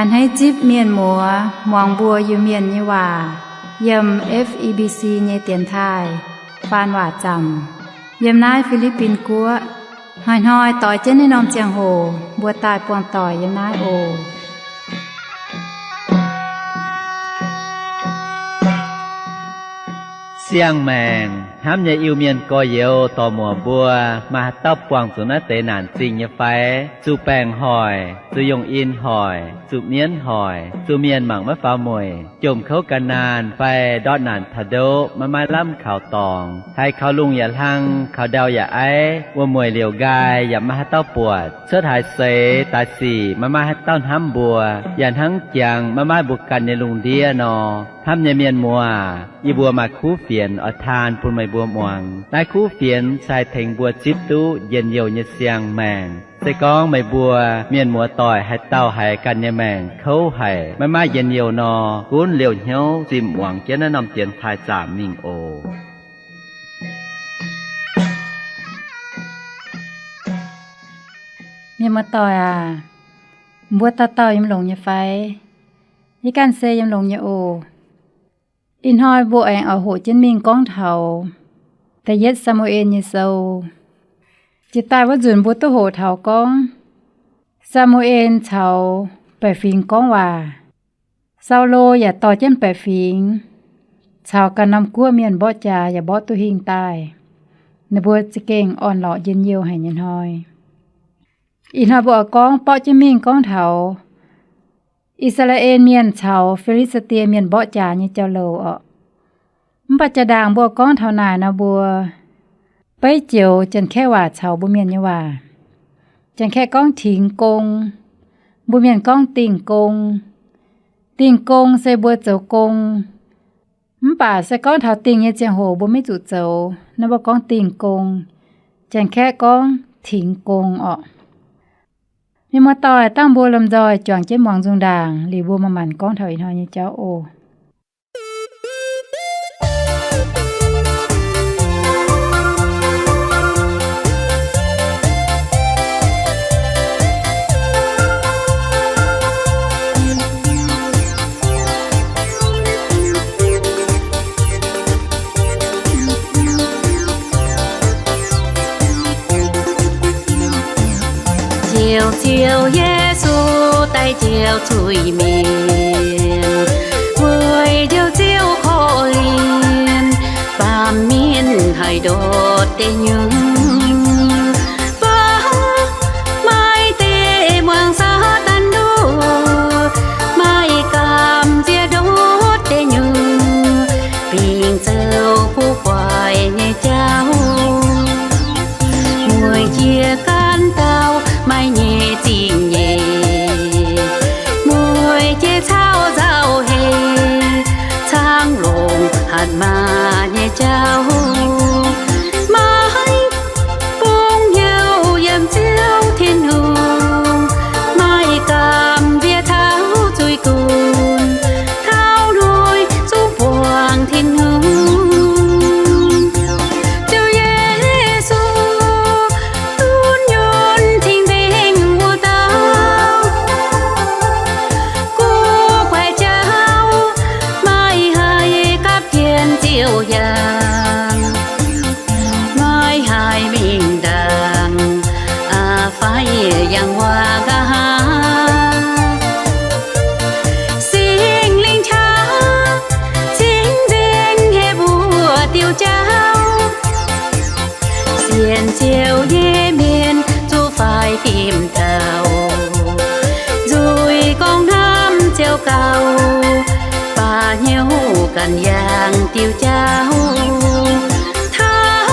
A'hneiv zipv mienh muoz muangx mbuo Iu-Mienh nyei waac yiem F E B C nyei dienx taaih faan waac zaamc yiem naaiv Fi^li^bin Guoqv. Hnoi-hnoi doix jienv naaiv norm ziangh hoc mbuo daaih buangh doic yiem naaiv oc. Siang-maengc hnamv nyei Iu-Mienh gorx-youz dorc-muoc mbuo, maaih haaix dauh buangh zuqc naaiv deix naanc zingh nyei fai? Zuqc baengc hoic, zuqc yongh in hoic, zuqc mienv hoic, zuqc mienh mangc maiv faaux mueic, jomc kouv ga'naanh fai ndortv naanc taux ndoqv maiv maaih lamh kaux dorngx, haiz kaux lungh yaac hlang, kaux ndau yaac aiv, wuom-mueic liouc nqaai yaac maiv maaih haaix dauh buatc, cuotv haaix seix daaih sic maiv maaih haaix dauh hnamv mbuo, yaac hnangv jangx maiv maaih mbuo ganh nyei lungh ndiev nor. Hnamv nyei mienh muoz, yie mbuo maaih kuv fienx oix taan bun meih mbuo muangx. Naaiv kuv fienx se haih tengx mbuo zipv duqv njien-youh nyei siang-maengc. Se gorngv meih mbuo mienh muoz doic haaix dauh haiz ganh nyei maengc kouv haic, maiv maaih njien-youh nor, gunv liouh hnyouv zimh muangx jienv naaiv norm dienx taaih zaamc mingh oc. Mienh muoz doic aac, mbuo dauh dauh yiem longx nyei fai? Yie ganh se yiem longx nyei oc. Ih hnoi mbuo aengx oix hoqc jienv mingh gorngv taux da'yietv Saa^mu^en nyei sou. Jiex daaih wuov nzunc mbuo duqv hoqc taux gorngv Saa^mu^en caux baeqc fingx gorngv waac. Saulo yaac dorh jienv baeqc fingx caux ganh norm guoqv mienh mborqv jaax yaac mborqv duqv hingh daaih. Ninh mbuo za'gengh orn-lorqc njien-youh haic nyei hnoi. Ih hnoi mbuo oix gorngv borqv jienv mingh gorngv taux I^saa^laa^en Mienh caux Fi^li^saa^die Mienh mborqv jaax nyei jauv-louc orqc. Mv baac jaa-ndaangc mbuo gorngv taux naaic nor, mbuo beiv joux Janx-Kaeqv waac caux mbuo Mienh nyei waac. Janx-Kaeqv gorngv 停工, mbuo Mienh gorngv 定工. 定工 se mbuo zoux gong, mv baac se gorngv taux dingh nyei ziangh hoc mbuo maiv zuqc zoux nor, mbuo gorngv 定工. Janx-Kaeqv gorngv 停工 orqc. Mienh muoz-doic, dangh mbuo lomh nzoih juangc jienv muangx nzung ndaangc liuz, mbuo manc-manc gorngv taux ih hnoi nyei jauv oc. Njoux Ziouv Yesu daaih njoux zuiz-mienh, weic njoux Ziouv korv-lienh baamh mienh haih ndortv deic nyuoqc. Mv baac maaih deix muangx Saadaan nduov, maiv gamh nziex ndortv deic nyuoqc, bingx zoux guv guaix nyei jauv. Mueiz jiex gaanv dauh maiv nyei zingh nyeic, mueiz jiex caux nzauh heix, caangv longc hatc maaz nyei jauv. Maiv bungx hnyouv yiem Ziouv Tin-Hungh, maiv gamh nziex taux zuiz-gunv, taux hnoi zungv buangh Tin-Hungh. Ziouv Yesu, dunv nyunc cing-nzengc wuov dauh, guv guaix jauv maiv haih gapv jienv Ziouv yangh, maiv haih mingh ndaangc, aa, fai yangh waac nqa'haav. Singx Lingh qaqv cing-nzengc heh mbuo diuh jauv. Sienx Ziouv nyei mienh zuqc faix fim dauh, nzuih gorngv hnamv Ziouv gauh, baac hnyouv ganh yangh diuh jauv. Taux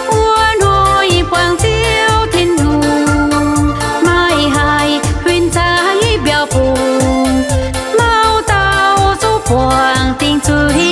wuov hnoi buangh Ziouv Tin-Hungh, maiv haih huin zaaix mbiauz fungc, mauv dauh zuqc buangh dingc zuiz.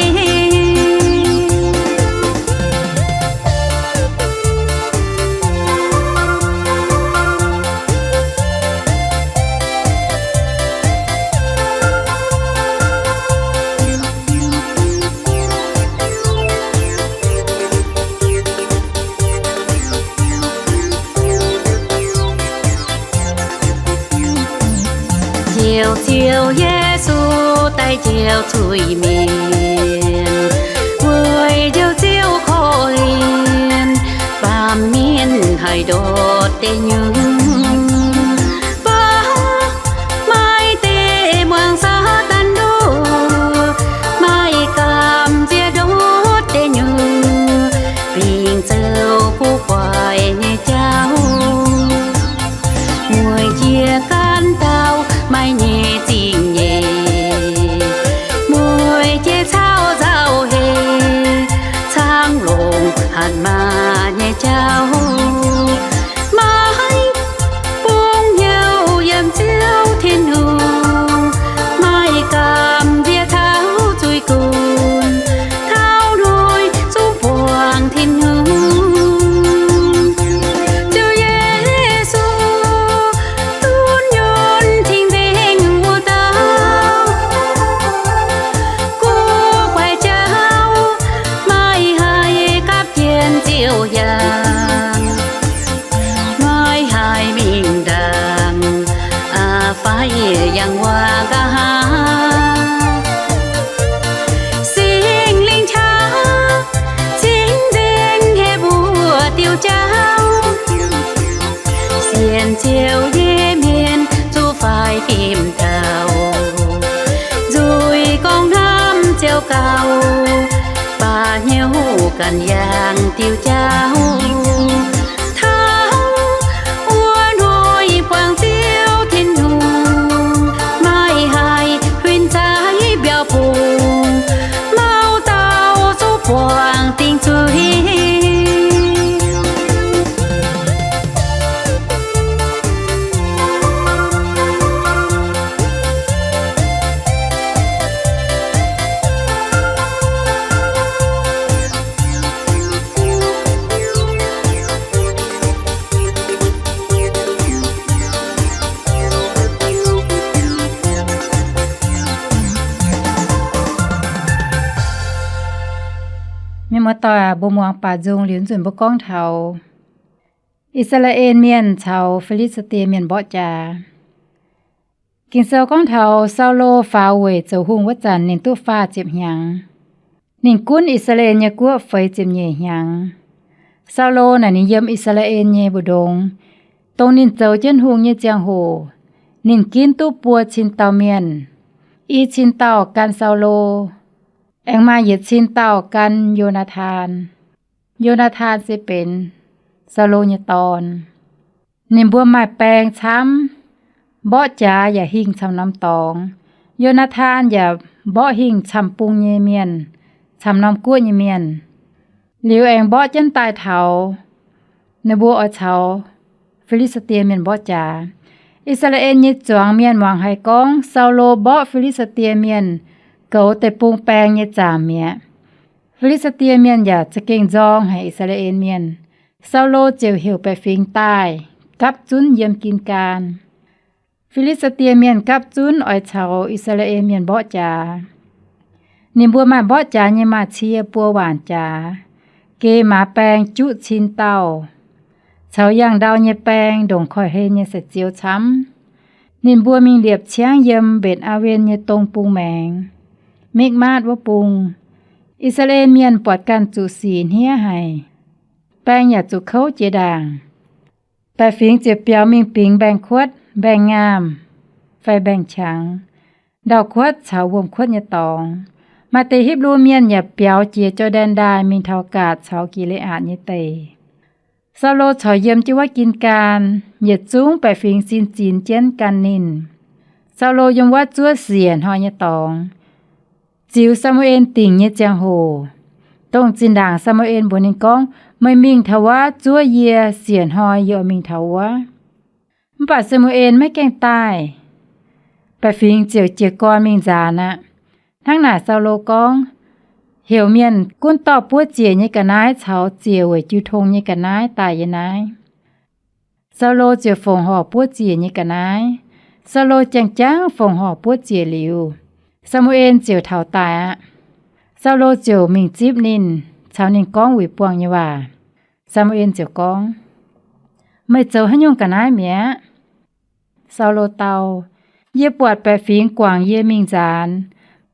Yesu daaih njoux zuiz-mienh, weic njoux Ziouv korv-lienh, baamh mienh haih ndortv deic nyungc. Mv baac maaih deix muangx Saadaan nduov, maaih gamh nziex ndortv deic nyungc, bingx zoux guv guaix nyei jauv. Mueic jiex ganh dauh maaih nyei zingh nyeic, mueic jiex caux nzauh heix, caangv longc hatc maaz nyei jauv. Maaih bung hnyouv yiem Ziouv Tin-Hungh, maaih gamh nziex taux zuiz-gunv, taux hnoi zungv buangh Tin-Hungh. Ziouv Yesu, dunv nyunc cing-nzengc wuov dauh, guv guaix jauv, maaih haih gapv jienv Ziouv yangh. Maaih haih mingh ndaangc, aa, fai yangh waac nqa'haav. Singx Lingh qaqv cing-nzengc hepv wuov diuh jauv. Sienx Ziouv nyei mienh zuqc faix fim taux, nzuih gorngv hnamv Ziouv gauh, baac hnyouv ganh yangh diuh jauv. Taux wuov hnoi buangh Ziouv Tin-Hungh, maaih haih huin zaaix mbiauz bung, mauv dauh zuqc buangh dingc zuiz. Mienh muoz-doic, mbuo muangx baac nzung liuz nzunc mbuo gorngv taux I^saa^laa^en Mienh caux Fi^li^saa^die Mienh mborqv jaax. Ging-Sou gorngv taux Saulo faaux weic zoux hungh wuov zanc ninh duqv faah ziepc hnyangx. Ninh gunv I^saa^laa^en nyei guoqv feix ziepc nyeic hnyangx. Saulo naaic ninh yiem I^saa^laa^en nyei mbu'ndongx, dongh ninh zoux jienv hungh nyei ziangh hoc, ninh ginv duqv buo cin dauh mienh. I cin dauh gan Saulo, aengx maaih yietc cin dauh gan Yo^naa^tan. Yo^naa^tan se benx Saulo nyei dorn. Ninh mbuo maaih baeng camv, mborqv jaax yaac hingh camv norm dorngx. Yo^naa^tan yaac mborqv hingh camv bung nyei mienh, camv norm guoqv nyei mienh. Liuz aengx mborqv jienv daaih taux ninh mbuo oix caux Fi^li^saa^die Mienh mborqv jaax. I^saa^laa^en nyei zuangx mienh muangx haiz gorngv Saulo mborqv Fi^li^saa^die Mienh goux deic-bung baeng nyei zaamc mi'aqv. Fi^li^saa^die Mienh yaac za'gengh nzorng haic I^saa^laa^en Mienh. Saulo ziouc heuc baeqc fingx daaih gapv zunv yiem Gin^gaan. Fi^li^saa^die Mienh gapv zunv oix caux I^saa^laa^en Mienh mborqv jaax. Ninh mbuo maaih mborqv jaax nyei maaz-cie buo waanc jaax, geh maaz baeng juqv cin dauh, caux yangh ndau nyei baeng ndongc koiv-hlen nyei sa'zioux camv. Ninh mbuo mingh liepc ciangv yiem Mbetc^aa^wen nyei dong bung maengx, Mikv^maatv wuov bung. I^saa^laa^en Mienh buatc ganh zuqc sic hniev haic, baeng yaac zuqc kouv jiex ndaangc. Baeqc fingx ziouc biaux mingh bingx mbaengx-kuotv, mbaengx-ngaamh, fai mbaengx-qangx, ndau-kuotv caux wuom-kuotv nyei dorngx. Maaih deix Hipv^lu Mienh yaac biaux jiex Jor^ndaen Ndaaih mingh taux Gaatc caux Gi^le^aatc nyei deic. Saulo corc yiem jienv wuov Gin^gaan, yietc zungv baeqc fingx sin zinx jienv gan ninh. Saulo yiem wuov zuov siec hnoi nyei dorngx, ziux Saa^mu^en dingc nyei ziangh hoc, dongh zinh ndaangc Saa^mu^en mbuox ninh gorngv, Meih mingh taux wuov zuov yie, siec hnoi yie oix mingh taux wuov. Mv baac Saa^mu^en maiv gaengh daaih. Baeqc fingx ziouc jiez gorn mingh nzaanx aqv. Hnangv naaic Saulo gorngv, Heuc mienh gunv dorh buov ziec nyei ga'naaiv caux ziec weic jiu tong nyei ga'naaiv daaih yie naaiv. Saulo ziouc fongc horc buov ziec nyei ga'naaiv. Saulo jangx-jangv fongc horc buov ziec liuz, Saa^mu^en ziouc taux daaih aqv. Saulo ziouc mingh zipv ninh, caux ninh gorngv wuic buangh nyei waac. Saa^mu^en ziouc gorngv, Meih zoux haaix nyungc ga'naaiv mi'aqv? Saulo dau, Yie buatc baeqc fingx guangc yie mingh nzaanx,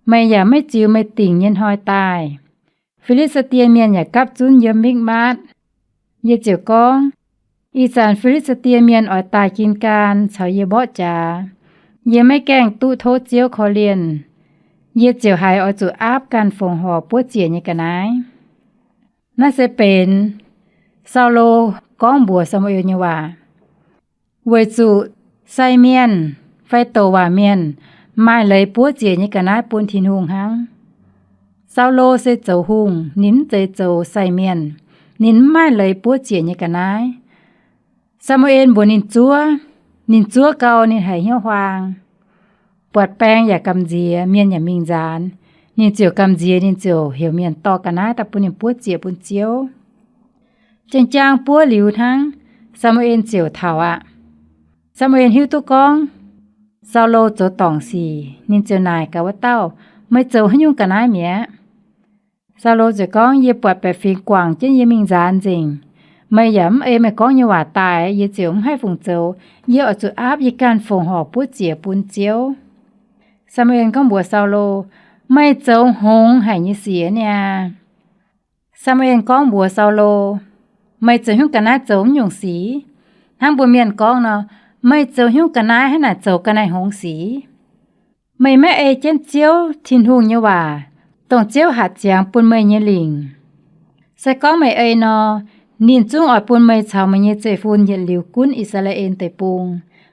meih yaac maiv ziux meih dingc nyei hnoi daaih. Fi^li^saa^die Mienh yaac gapv zunv yiem Mikv^maatv. Yie ziouc gorngv, Ih zanc Fi^li^saa^die Mienh oix daaih Gin^gaan caux yie mborqv jaax. Yie maiv gaengh duqv tov Ziouv korv-lienh. Yie ziouc haiz oix zuqc aapv ganh fongc horc buov ziec nyei ga'naaiv. Naaiv se benx Saulo gorngv mbuox Saa^mu^en nyei waac. Weic zuqc sai mienh fai douc waac mienh maaih leiz buov ziec nyei ga'naaiv bun Tin-Hungh hnangv. Saulo se zoux hungh, ninh mv zeiz zoux sai mienh. Ninh mv maaih leiz buov ziec nyei ga'naaiv. Saa^mu^en mbuox ninh zuov. Ninh zuov gau, ninh haiz hnyouv huaang. Buatc baeng yaac gamh nziex, mienh yaac mingh nzaanx. Ninh ziouc gamh nziex, ninh ziouc heuc mienh dorh ga'naaiv daaih bun ninh buov ziec bun Ziouv. Jang-jang buov liuz hnangv, Saa^mu^en ziouc taux aqv. Saa^mu^en hiuv duqv gorngv Saulo zoux dorngc sic, ninh ziouc naaic gaax wuov dauh, Meih zoux haaix nyungc ga'naaiv mi'aqv? Saulo ziouc gorngv, Yie buatc baeqc fingx guangc jienv yie mingh nzaanx nzengc. Meih yaac mv ei meih gorngv nyei waac daaih, yie ziouc mv haih fungc zoux. Yie oix zuqc aapv yie ganh fongc horc buov ziec bun Ziouv. Saa^mu^en gorngv mbuox Saulo, Meih zoux hngongx haic nyei sic niaa. Saa^mu^en gorngv mbuox Saulo, Meih zoux hnyouv ga'naaiv zoux mv nyungc sic? Hnangv mbuo mienh gorngv nor, Meih zoux hnyouv ga'naaiv hnangv naaic zoux ga'naaiv hngongx sic? Meih maiv ei jienv Ziouv Tin-Hungh nyei waac, dongh Ziouv hatc ziangx bun meih nyei lingc. Se gorngv meih ei nor, ninh zungv oix bun meih caux meih nyei zeiv-fun yietc liuz gunv I^saa^laa^en Deic-Bung.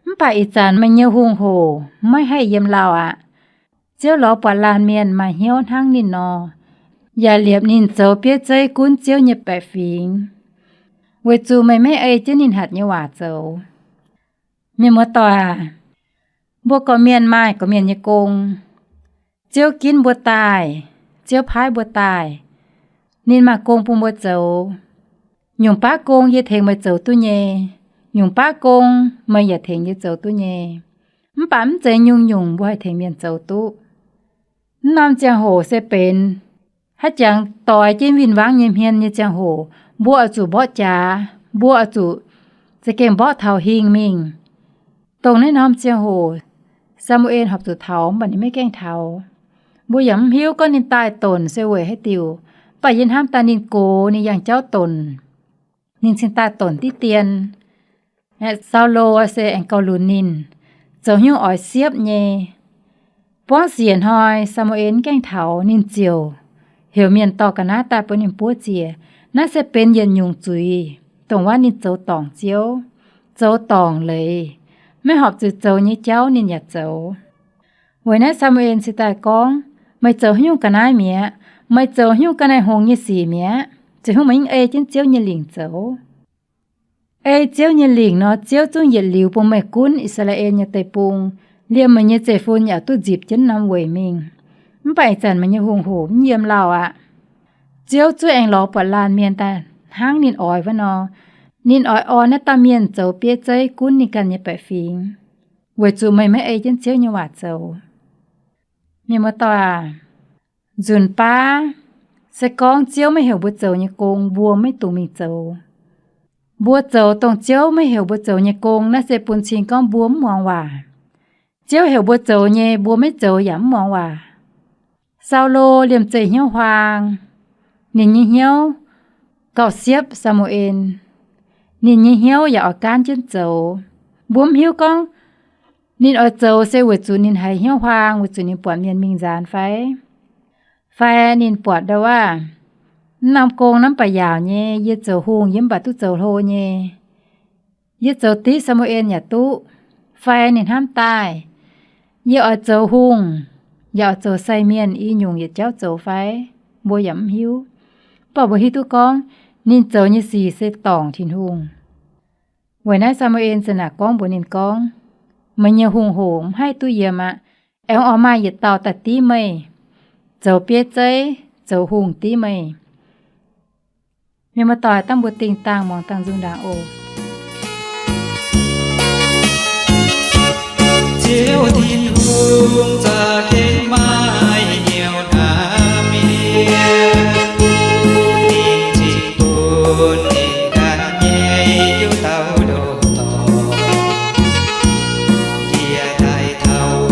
Mv baac ih zanc meih nyei hungh hoc maiv haih yiem lauh aqv. Ziouv lorz buatc laanh mienh maaih hnyouv hnangv ninh nor, yaac liepc ninh zoux bieiv zeiv gunv Ziouv nyei baeqc fingx, weic zuqc meih maiv ei jienv ninh hatc nyei waac zoux. Mienh muoz-doic aac, mbuo gorqv-mienh maaih gorqv-mienh nyei gong. Ziouv ginv mbuo daaih, Ziouv paaiv mbuo daaih, ninh maaih gong bun mbuo zoux. Nyungc baav gong yie tengx meih zoux duqv nyei. Nyungc baav gong meih yaac tengx yie zoux duqv nyei. Mv baac mv zeiz nyungc-nyungc mbuo haih tengx mienh zoux duqv. Mv norm ziangh hoc se benx haaix jangx doix jienv win-wangv nyei hmien nyei ziangh hoc, mbuo oix zuqc mborqv jaax, mbuo oix zuqc za'gengh mborqv taux hingh mingh. Dongh naaiv norm ziangh hoc, Saa^mu^en horpc zuqc taux, mv baac ninh maiv gaengh taux. Mbuo yaac mv hiuv gorngv ninh daaih donc se weic haaix diuc, mv baac yie hnamv daaih ninh gox ninh yangh jauv donc, ninh cingx daaih donc diqv dien. Saulo se aengx gauh lunx ninh, zoux hnyouv oix siepv nyei. Buangv siec hnoi Saa^mu^en mv gaengh taux, ninh ziouc heuc mienh dorh ga'naaiv daaih bun ninh buov ziec. Naaiv se benx yietc nyungc zuiz, dongh wuov ninh zoux dorngc Ziouv, zoux dorngc leiz, maiv horpc zuqc zoux nyei jauv ninh yaac zoux. Weic naaiv Saa^mu^en cingx daaih gorngv, Meih zoux haaix nyungc ga'naaiv mi'aqv? Meih zoux haaix nyungc ga'naaiv hngongx nyei sic mi'aqv? Ziouc hnyouv meih mv ei jienv Ziouv nyei lingc zoux. Ei Ziouv nyei lingc nor, Ziouv zungv yietc liuz bun meih gunv I^saa^laa^en nyei deic-bung, liemh meih nyei zeiv-fun yaac duqv nzipc jienv norm weic mingh. Mv baac ih zanc meih nyei hungh hoc mv yiem lauh aqv. Ziouv zungv aengx lorz buatc laanh mienh daaih hnangv ninh oix wuov nor. Ninh oix orn naaiv dauh mienh zoux bieiv zeiv gunv ninh ganh nyei baeqc fingx, weic zuqc meih maiv ei jienv Ziouv nyei waac zoux. Mienh muoz-doic aac, nzunc baav se gorngv Ziouv maiv heuc mbuo zoux nyei gong, mbuo maiv dungx mingh zoux. Mbuo zoux dongh Ziouv maiv heuc mbuo zoux nyei gong, naaiv se bun cing gorngv mbuo mv muangx waac. Ziouv heuc mbuo zoux nyei, mbuo maiv zoux yaac mv muangx waac. Saulo liemh zeih hnyouv huaang, ninh nyei hnyouv gauh siepv Saa^mu^en. Ninh nyei hnyouv yaac oix gaanv jienv zoux. Mbuo mv hiuv gorngv ninh oix zoux se weic zuqc ninh haiz hnyouv huaang, weic zuqc ninh buatc mienh mingh nzaanx fai? Fai ninh buatc ndau wuov, mv norm gong naaiv mv baac yaauc nyei, yie zoux hungh yie mv baac duqv zoux hlo nyei. Yie zoux div Saa^mu^en yaac duqv. Fai ninh hnamv daaih, yie oix zoux hungh, yaac oix zoux sai mienh i nyungc yietc jauv zoux fai? Mbuo yaac mv hiuv. Mv baac mbuo hiuv duqv gorngv ninh zoux nyei sic se dorngc Tin-Hungh. Weic naaiv Saa^mu^en za'naaic gorngv mbuox ninh gorngv, meih nyei hungh hoc mv haih duqv yiem aqv. Aengx oix maaih yietc dauh daaih div meih, zoux bieiv zeiv, zoux hungh div meih. Mienh muoz-doic, dangh mbuo dingh dangh muangx dangh nzung ndaangc oc. Ziouv Tin-Hungh za'gengh maaih hnyouv hnamv mienh, ninh cingx bun ninh ganh nyei hnyouv dauh ndoh dorngc. Yie daaih taux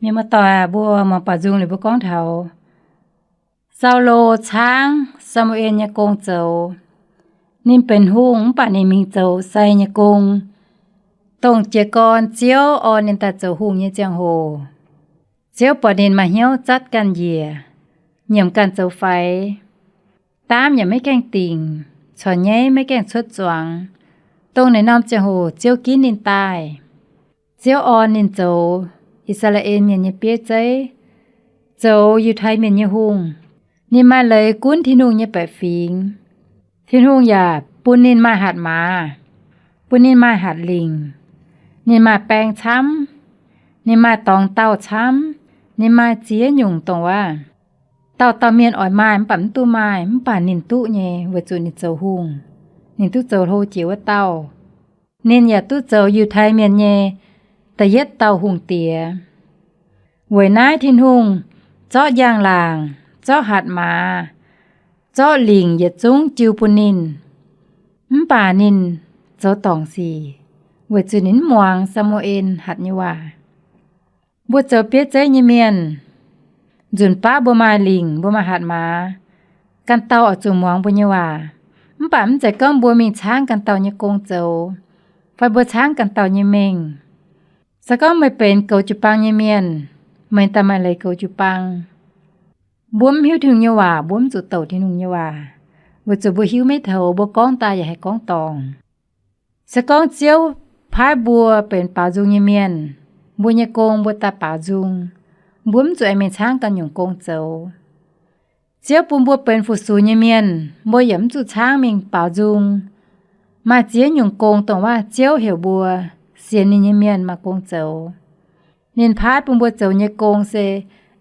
Mienh muoz-doic, mbuo muangx baaux nzung liuz mbuo gorngv taux Saulo caangv Saa^mu^en nyei gong zoux. Ninh benx hungh mv baac ninh mingh zoux sai nyei gong, dongh jiez gorn Ziouv orn ninh daaih zoux hungh nyei ziangh hoc. Ziouv buatc ninh maaih hnyouv zatv ganh njiec, nyiemc ganh zoux faix, daamv yaac maiv gaengh dingc, corc nyaiv maiv gaengh cuotv zuangx, dongh naaiv norm ziangh hoc Ziouv ginv ninh daaih. Ziouv orn ninh zoux I^saa^laa^en Mienh nyei bieiv zeiv, zoux Yiutai Mienh nyei hungh. Ninh maaih leiz gunv Tin-Hungh nyei baeqc fingx. Tin-Hungh yaac bun ninh maaih hatc maaz, bun ninh maaih hatc lingc. Ninh maaih baeng camv, ninh maaih dorngx dauh camv, ninh maaih ziex nyungc dongh waac. Dauh dauh mienh oix maaih mv baac mv duqv maaih, mv baac ninh duqv nyei, weic zuqc ninh zoux hungh. Ninh duqv zoux hlo jiex wuov dauh. Ninh yaac duqv zoux Yiutai Mienh nyei da'yietv dauh hungh diex. Weic naaiv Tin-Hungh zorqv njang-laangc, zorqv hatc maaz, zorqv lingc yietc zungv jiu bun ninh. Mv baac ninh zoux dorngc sic, weic zuqc ninh mv muangx Saa^mu^en hatc nyei waac. Mbuo zoux bieiv zeiv nyei mienh, nzunc baav mbuo maaih lingc, mbuo maaih hatc maaz, ganh dauh oix zuqc muangx mbuo nyei waac. Mv baac mv zeiz gorngv mbuo mingh caangv ganh dauh nyei gong zoux, fai mbuo caangv ganh dauh nyei mengh. Se gorngv meih benx goux jiu-baang nyei mienh, meih daaih maaih leiz goux jiu-baang. Mbuo mv hiuv Tin-Hungh nyei waac, mbuo mv zuqc douc Tin-Hungh nyei waac, weic zuqc mbuo hiuv maiv toux, mbuo gorngv daaih yaac haih gorngv dorngc. Se gorngv Ziouv paaiv mbuo benx baaux nzung nyei mienh, mbuo nyei gong mbuo daaih baaux nzung, mbuo mv zuqc aengx mingh caangv ganh nyungc gong zoux. Ziouv bun mbuo benx fu-sux nyei mienh, mbuo yaac mv zuqc caangv mingh baaux nzung. Maaih ziex nyungc gong dongh waac Ziouv heuc mbuo sienx ninh nyei mienh maaih gong zoux. Ninh paaiv bun mbuo zoux nyei gong se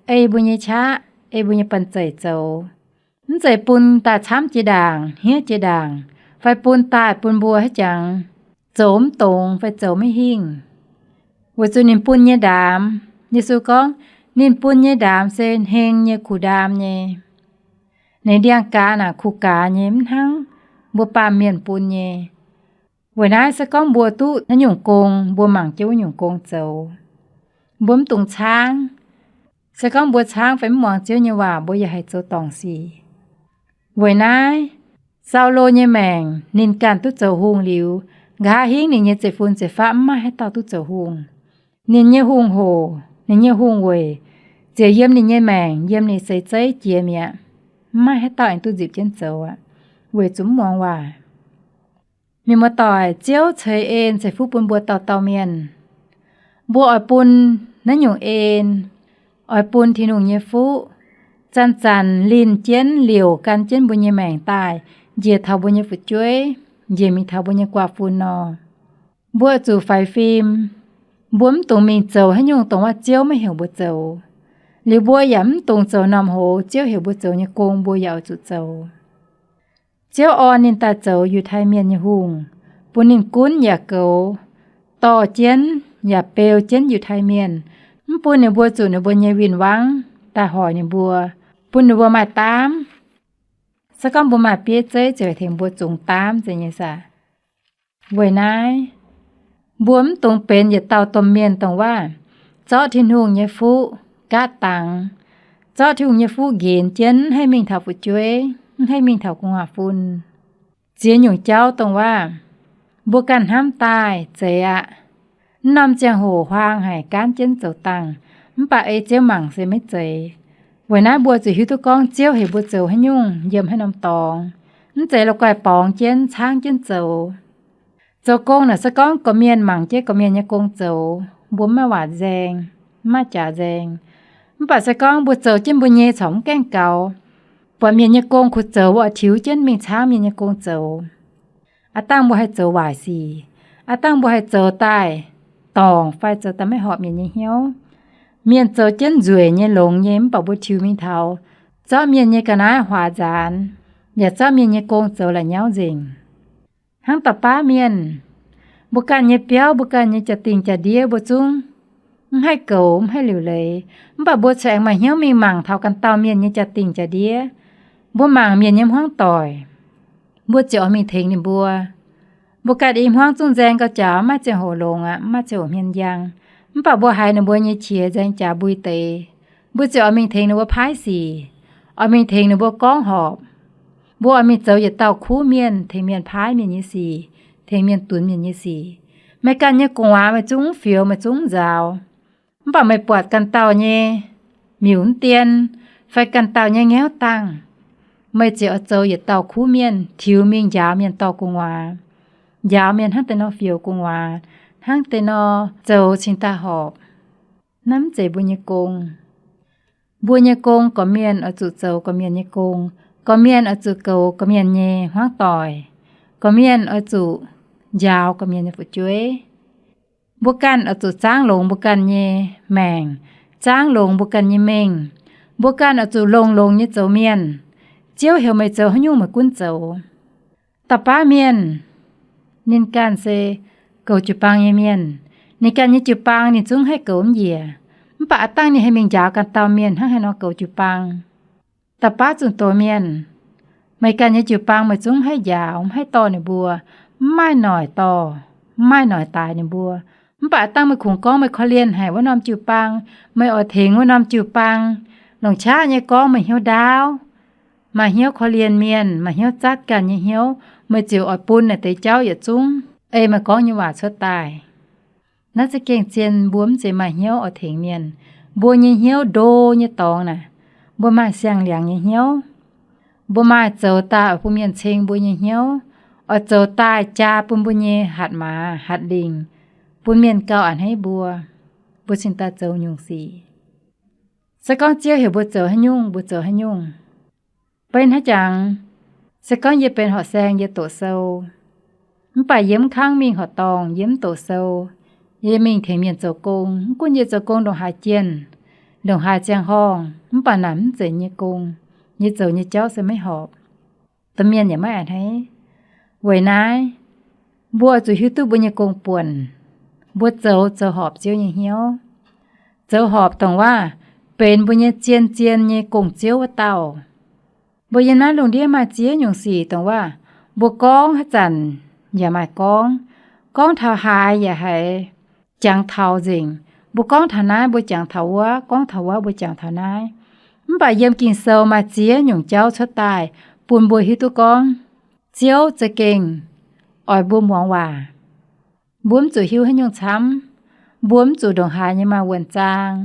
ei mbuo nyei qaqv, ei mbuo nyei banh zeic zoux. Mv zeiz bun daaih camv jiex ndaangc, hniev jiex ndaangc, fai bun daaih bun mbuo haaix jangx zoux mv dongz fai zoux maiv hingh. Weic zuqc ninh bun nyei ndaamv, Yesu gorngv, ninh bun nyei ndaamv se heng nyei kuh ndaam nyei. Ninh ndiangx-gaaz naaic kuh gaaz nyei, mv hnangv mbuo baamh mienh bun nyei. Weic naaiv se gorngv mbuo duqv naaiv nyungc gong, mbuo mangc jienv wuov nyungc gong zoux. Mbuo mv dungx caangv. Se gorngv mbuo caangv fai mv muangx Ziouv nyei waac, mbuo yaac haih zoux dorngc sic. Weic naaiv, Saulo nyei maengc, ninh ganh duqv zoux hungh liuz, nqa'haav hingv ninh nyei zeiv-fun zeiv-faqv mv maaih haaix dauh duqv zoux hungh. Ninh nyei hungh hoc, ninh nyei hungh weic, ziouc yiem ninh nyei maengc, yiem ninh seix zeiv jiex mi'aqv. Mv maaih haaix dauh aengx duqv nzipc jienv zoux aqv, weic zuqc mv muangx waac. Mienh muoz-doic, Ziouv ceix en ceix fuqv bun mbuo dauh dauh mienh. Mbuo oix bun naaiv nyungc en, oix bun Tin-Hungh nyei fuqv, zanc-zanc linh jienv liouc gan jienv mbuo nyei maengc daaih, njiec taux mbuo nyei fu'jueiv, njiec mingh taux mbuo nyei guaav-fun nor. Mbuo zuqc faix fim. Mbuo mv dungx mingh zoux haaix nyungc dongh waac Ziouv maiv heuc mbuo zoux. Liuz mbuo yaac mv dungx zoux norm hoz Ziouv heuc mbuo zoux nyei gong, mbuo yaac oix zuqc zoux. Ziouv orn ninh daaih zoux Yiutai Mienh nyei hungh, bun ninh gunv yaac goux, dorh jienv yaac beu jienv Yiutai Mienh, mv bun ninh mbuo zuqc ninh mbuo nyei win-wangv daaih hoic ninh mbuo, bun ninh mbuo maaih daamv. Se gorngv mbuo maaih bieiv zeiv ziouc tengx mbuo zungx daamv nzengc nyei saah. Weic naaiv, mbuo mv dungx benx yietc dauh domh mienh dongh waac zorqv Tin-Hungh nyei fuqv gaatv dangx, zorqv Tin-Hungh nyei fuqv nqenx jienv mv haih mingh taux fu'jueiv, mv haih mingh taux gu'nguaaz-fun. Ziex nyungc jauv dongh waac mbuo ganh hnamv daaih zeiz aqv. Mv norm ziangh hoc huaang haic, gaanv jienv zoux dangh, mv baac ei Ziouv mangc se maiv zeiz. Weic naaiv mbuo zuqc hiuv duqv gorngv Ziouv heuc mbuo zoux haaix nyungc, yiem haaix norm dorngx. Mv zeiz la'guaih borngz jienv, caangv jienv zoux. Zoux gong naaic se gorngv gorqv-mienh mangc jienv gorqv-mienh nyei gong zoux, mbuo mv maaih waac nzaeng, mv maaih jaax nzaeng. Mv baac se gorngv mbuo zoux jienv mbuo nyei corc mv gaengh gaux, buatc mienh nyei gong kuh zoux, mbuo oix tiux jienv mingh caangv mienh nyei gong zoux. Aav dangh mbuo haih zoux waaic sic, aav dangh mbuo haih zoux daaih dorngc fai zoux daaih maiv horpc mienh nyei hnyouv. Mienh zoux jienv nzueic nyei, longx nyei, mv baac mbuo tiux mingh taux, zorqv mienh nyei ga'naaiv huaax nzaanx, yaac zorqv mienh nyei gong zoux la'nyauv nzengc. Hnangv dauh baav mienh, mbuo ganh nyei biauv, mbuo ganh nyei jaa-dingh jaa-ndiev mbuo zungv mv haih goux, mv haih liuc leiz, mv baac mbuo corc aengx maaih hnyouv mingh mangc taux ganh dauh mienh nyei jaa-dingh jaa-ndiev. Mbuo mangc mienh nyei hmuangv doic, mbuo ziouc oix mingh tengx ninh mbuo. Mbuo ganh i hmuangv zungv nzaeng gauh jaax, mv maaih ziangh hoc longx aqv, mv maaih ziangh hoc hmien njang. Mv baac mbuo haiz ninh mbuo nyei qiex nzaeng jaax mbui deix, mbuo ziouc oix mingh tengx ninh mbuo paaiv sic, oix mingh tengx ninh mbuo gorngv horpc. Mbuo oix mingh zoux yietc dauh kuv mienh, tengx mienh paaiv mienh nyei sic, tengx mienh dunx mienh nyei sic. Meih ganh nyei gu'nguaaz meih zungv fioux, meih zungv nzaaux. Mv baac meih buatc ganh dauh nyei miuc mv dien, fai ganh dauh nyei ngauv dangh, meih ziouc oix zoux yietc dauh kuv mienh tiux mingh njaaux mienh dorh gu'nguaaz, njaaux mienh hnangv deix nor fioux gu'nguaaz, hnangv deix nor zoux cingx daaih horpc. Naaiv mv zeiz mbuo nyei gong. Mbuo nyei gong, gorqv-mienh oix zuqc zoux gorqv-mienh nyei gong. Gorqv-mienh oix zuqc goux gorqv-mienh nyei hmuangv doic. Gorqv-mienh oix zuqc njaaux gorqv-mienh nyei fu'jueiv. Mbuo ganh oix zuqc zaangv longx mbuo ganh nyei maengc, zaangv longx mbuo ganh nyei mengh. Mbuo ganh oix zuqc longx-longx nyei zoux mienh. Ziouv heuc meih zoux haaix nyungc meih gunv zoux. Da'baav mienh, ninh ganh se goux jiu-baang nyei mienh. Ninh ganh nyei jiu-baang ninh zungv haih goux mv njiec. Mv baac aav dangh ninh haih mingh njaaux ganh dauh mienh hnangv haaix nor goux jiu-baang. Da'baav zunc doz mienh, meih ganh nyei jiu-baang meih zungv mv haih njaaux, mv haih dorh ninh mbuo, mv maaih noic dorh, mv maaih noic daaix ninh mbuo. Mv baac aav dangh meih kungx gorngv meih korv-lienh haic wuov norm jiu-baang, meih oix tengx wuov norm jiu-baang, longc qaqv nyei gorngv meih hnyouv ndaauv, maaih hnyouv korv-lienh mienh, maaih hnyouv zatv ganh nyei hnyouv, meih ziouc oix bun naaiv deix jauv yietc zungv ei meih gorngv nyei waac cuotv daaih. Naaiv za'gengh zien mbuo mv zeiz maaih hnyouv oix tengx mienh. Mbuo nyei hnyouv ndo nyei dorngx naaic, mbuo maaih siang-liangx nyei hnyouv. Mbuo maaih zoux daaih oix bun mienh ceng mbuo nyei hnyouv, oix zoux daaih jaa bun mbuo nyei hatc maaz hatc lingc, bun mienh gauh a'hneiv mbuo, mbuo cingx daaih zoux nyungc sic. Se gorngv Ziouv heuc mbuo zoux haaix nyungc, mbuo zoux haaix nyungc. Benx haaix jangx, se gorngv yie benx horqc saeng, yie doqc sou, mv baac yie mv kangv mingh horqc dorngh, yie mv doqc sou, yie mingh tengx mienh zoux gong. Mv gunv yie zoux gong ndongc haaix jienh, ndongc haaix ziangh horngh, mv baac naaic mv zeiz nyei gong. Yie zoux nyei jauv se maiv horpc, domh mienh yaac maiv a'hneiv. Weic naaiv, mbuo oix zuqc hiuv duqv mbuo nyei gong buonc. Mbuo zoux, zoux horpc Ziouv nyei hnyouv. Zoux horpc dongh waac benx mbuo nyei zien-zien nyei gong-ziouv wuov dauh. Mbuo yiem naaiv lungh ndiev maaih ziex nyungc sic dongh waac mbuo gorngv haaix zanc yaac maaih gorngv, gorngv taux haaix yaac haiz jangx taux nzengc. Mbuo gorngv taux naaiv mbuo jangx taux wuov, gorngv taux wuov mbuo jangx taux naaiv. Mv baac yiem Ging-Sou maaih ziex nyungc jauv cuotv daaih bun mbuo hiuv duqv gorngv Ziouv za'gengh oix mbuo muangx waac. Mbuo mv zuqc hiuv haaix nyungc camv. Mbuo mv zuqc ndongc haaix nyei maaih wuonh zaang,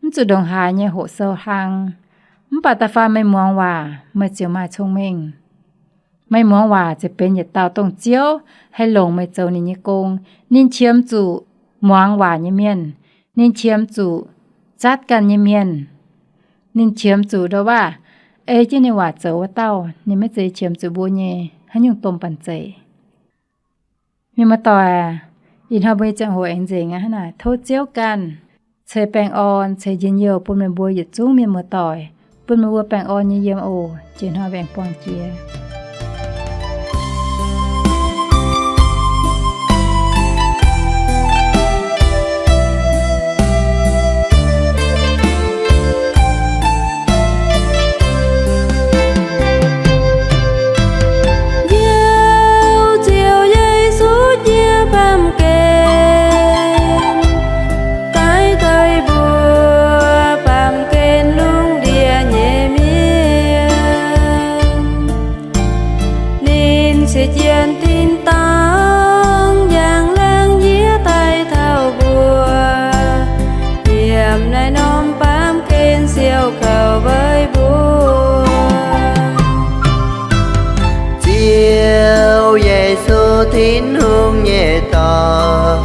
mv zuqc ndongc haaix nyei hoqc sou hlang. Mv baac da'faanh meih muangx waac, meih ziouc maaih cong-mengh. Meih muangx waac ziouc benx yietc dauh dongh Ziouv haih longc meih zoux ninh nyei gong. Ninh qiemx zuqc muangx waac nyei mienh. Ninh qiemx zuqc zatv ganh nyei mienh. Ninh qiemx zuqc ndo waac ei jienv ninh waac zoux wuov dauh. Ninh maiv zeiz qiemx zuqc mbuo nyei haaix nyungc domh banh zeic. Mienh muoz-doic, ih hnoi mbuo nyei ziangh hoc aengx nzengc aqv. Hnangv naaic tov Ziouv ganh ceix baengh orn, ceix njien-youh bun meih mbuo yietc zungv mienh muoz-doic, bun meih mbuo baengh orn nyei yiem oc. Jiex hnoi mbuo aengx buangh jiex. Njoux Ziouv Yesu nyei baamh gen, daaih doix mbuo baamh gen lungh ndiev nyei mienh. Ninh se jien tin-dorngv njang laangh yie daaih taux mbuo. Yiem naaiv norm baamh gen siou kaux weic mbuo. Ziouv Yesu, Tin-Hungh nyei Dorn,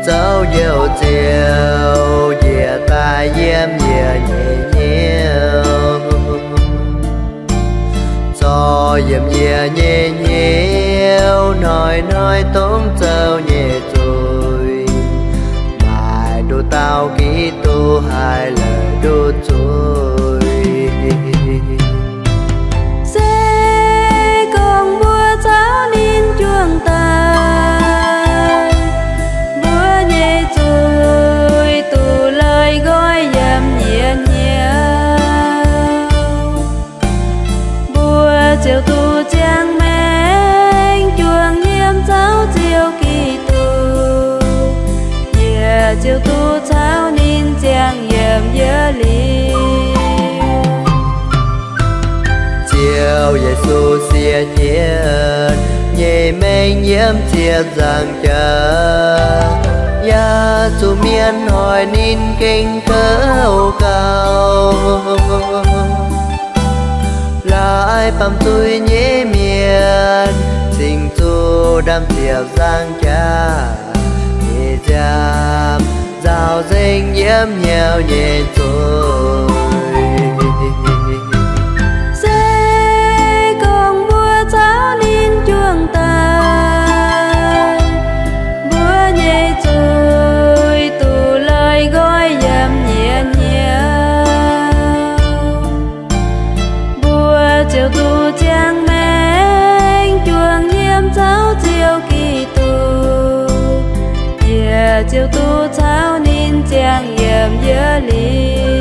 zoux Njoux Ziouv njiec daaih yiem yie nyei hnyouv. Zorc yiem yie nyei hnyouv hnoi-hnoi dongh zoux nyei zuiz, maaih nduqc dauh Giduc haih la'duqv zuiz. Se gorngv mbuo caux ninh juangc daaih, mbuo nyei zuiz duqv lorz nqoi yiem yie hnyouv. Mbuo ziouc duqv ziangh maengc juangc yiem Ziouv Giduc Ziouv duqv caux ninh ziangh yiem yie liuz, Ziouv Yesu siex jienv nyei mengh yiem ziepc nzaangc jaax, yaac zuqc mienh hoic ninh gengh kouv gau. Laaix baamh zuiz nyei mienh cingx zuqc ndaamv-ziepc nzaangc jaax nyei nziaamv nzaaux nzengc yiem hnyouv nyei zuiz. Se gorngv mbuo caux ninh juangc daaih, mbuo nyei zuiz duqv lorz nqoi yiem nyie hnyouv. Mbuo ziouc duqv ziangh maengc juangc yiem caux Ziouv Giduc, yie ziouv duqv caux ninh ziangh yiem yie liuz.